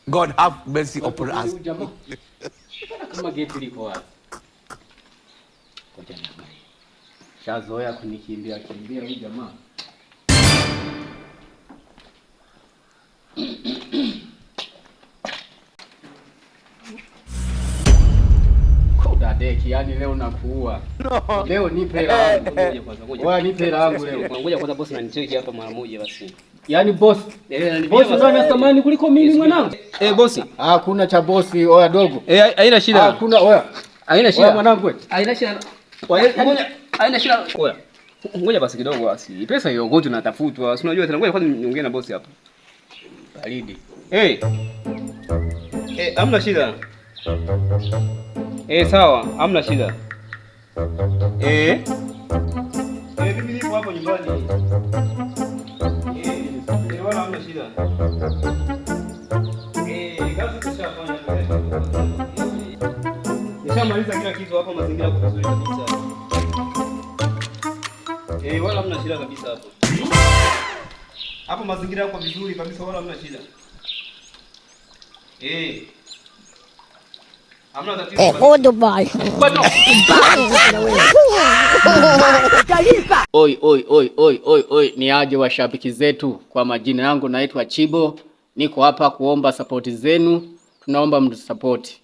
God have mercy upon us. Jamaa. Mbona kama geti liko wazi? Ngoja niangalie. Shazoea kunikimbia kimbia huyu jamaa. Kudadeki, yani leo nakuua. Leo nipe hela yangu. Ngoja kwanza, ngoja. Wewe nipe hela yangu leo. Ngoja kwanza bosi ananicheki hapa mara moja basi. Yaani boss, Eh, ananipigia boss ndo basi. ana thamani kuliko mimi mwanangu. Eh, bosi. Hakuna cha bosi, oya dogo. Eh, haina shida. Hakuna oya. Haina Oya shida. mwanangu. we. Haina shida. Ngoja, haina shida. Oya. Ngoja basi kidogo basi. Pesa hiyo ngoja tunatafutwa. Si unajua tena ngoja kwanza niongee na bosi hapa. Baridi. Eh. Eh, hamna shida. Eh, sawa, hamna shida. Eh. Eh, mimi nipo hapo nyumbani. Eh, eh, wala hamna shida. Eh, kazi tushafanya. Nishamaliza kila kitu hapa, mazingira yako vizuri kabisa. Eh, wala hamna shida kabisa hapo. Hapo mazingira yako vizuri kabisa, wala hamna shida. Eh. Hamna tatizo. Oi, oi, oi, oi, oi, oi, ni aje washabiki zetu. Kwa majina yangu naitwa Chibo, niko hapa kuomba sapoti zenu, tunaomba mtusapoti.